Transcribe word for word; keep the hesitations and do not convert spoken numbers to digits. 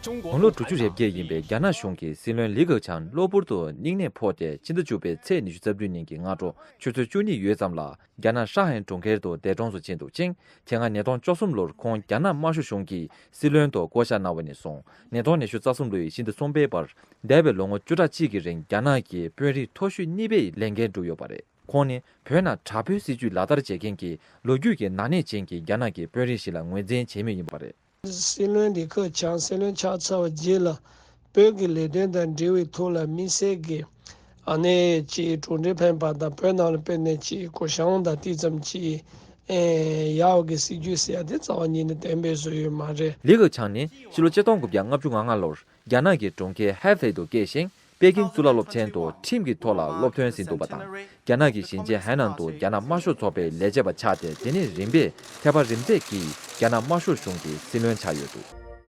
དགུང་ལོ་དྲུག་ཅུ་རེ་བརྒྱད་ཡིན་པའི་རྒྱ་ནག་གཞུང་གི་སྲིད་བློན་ལི་ཁེ་ཆང་གློ་བུར་དུ་སྙིང་ནད་ཕོག་སྟེ་ཕྱི་ཟླ་བཅུ་པའི་ཚེས་ཉི་ཤུ་རྩ་བདུན་ཉིན་གྱི་སྔ་དྲོ་ཆུ་ཚོད་བཅུ་གཉིས་ཡོལ་ཙམ་ལ་རྒྱ་ནག་ཧྲ་ཧན་གྲོང་ཁྱེར་དུ་འདས་གྲོངས་སུ་ཕྱིན་འདུག་ཅིང་། དེ་སྔ་ཉིས་སྟོང་བཅུ་གསུམ་ལོར་ཁོང་རྒྱ་ནག་དམར་ཤོག་གཞུང་གི་སྲིད་བློན་དུ་བསྐོ་བཞག་གནང་བ་ནས་བཟུང་ཉིས་སྟོང་ཉི་ཤུ་རྩ་གསུམ་ལོའི་ཕྱི་ཟླ་གསུམ་པའི་བར་འདས་པའི་ལོ་ངོ་བཅུ་ཕྲག་གཅིག་གི་རིང་རྒྱ་ནག་གི་དཔོན་རིགས་མཐོ་ཤོས་གཉིས་པའི་ལས་འགན་བསྒྲུབས་ཡོད་པ་རེད། ཁོང་ནི་བོད་ནང་དྲག་པོའི་སྲིད་བྱུས་ལག་བསྟར་བྱེད་མཁན་གྱི་ལོ་རྒྱུས་ཀྱི་ནག་ཉེས་ཅན་གྱི་རྒྱ་ནག་གི་དཔོན་རིགས་ཤིག་ལ་ངོས་འཛིན་བྱེད་མུས་ཡིན་པ་རེད། སྲིད་བློན་ལི་ཁེ་ཆང་སྲིད་བློན་ཆགས་ཚར་བའི་རྗེས་ལ་བོད་ཀྱི་ལས་དོན་དང་འབྲེལ་བའི་ཐོག་ལ་དམིགས་བསལ་གྱི་ཨ་ནེ་ཅིག་གྲུབ་འབྲས་ཕན་པ་དང་བོད་ནང་ལ་དཔེར་ན་ཅིག་གོ་བྱང་དང་དེ་ཙམ་ཅིག་ཨེ་ཡག་གི་སྲིད་བྱུས་ཟེར་ཡ་དེ་རྩ་བ་ཉིད་ནས་གཏན་འབེབས་བཟོས་ཡོད་མ་རེད། ལི་ཁེ་ཆང་ནི་ཕྱི་ལོ་ཆིག་སྟོང་དགུ་བརྒྱ་ལྔ་བཅུ་ང་ལྔ་ལོར་རྒྱ་ནག་གི་གྲོང་ཁྱེར་ཧེ་ཧྥེ་དུ་སྐྱེས་ཤིང་། པེ་ཀིན་གཙུག་ལག་སློབ་ཆེན་དུ་ཁྲིམས་ཀྱི་ཐོག་ལ་སློབ་ཐོན་ཟིན་འདུག་པ་དང་། རྒྱ་ནག་གི་ཞིང་ཆེན་ཧའེ་ནན་དུ་རྒྱ་ནག་དམར་ཤོག་ཚོགས་པའི་ལས་བྱེད་པ་ཆགས་ཏེ། དེ་ནས་རིམ་པས་ཐད་པ་རིམ་འཛེགས་ཀྱིས་རྒྱ་ནག་དམར་ཤོག་གཞུང་གི་སྲིད་བློན་ཆགས་ཡོད་འདུག།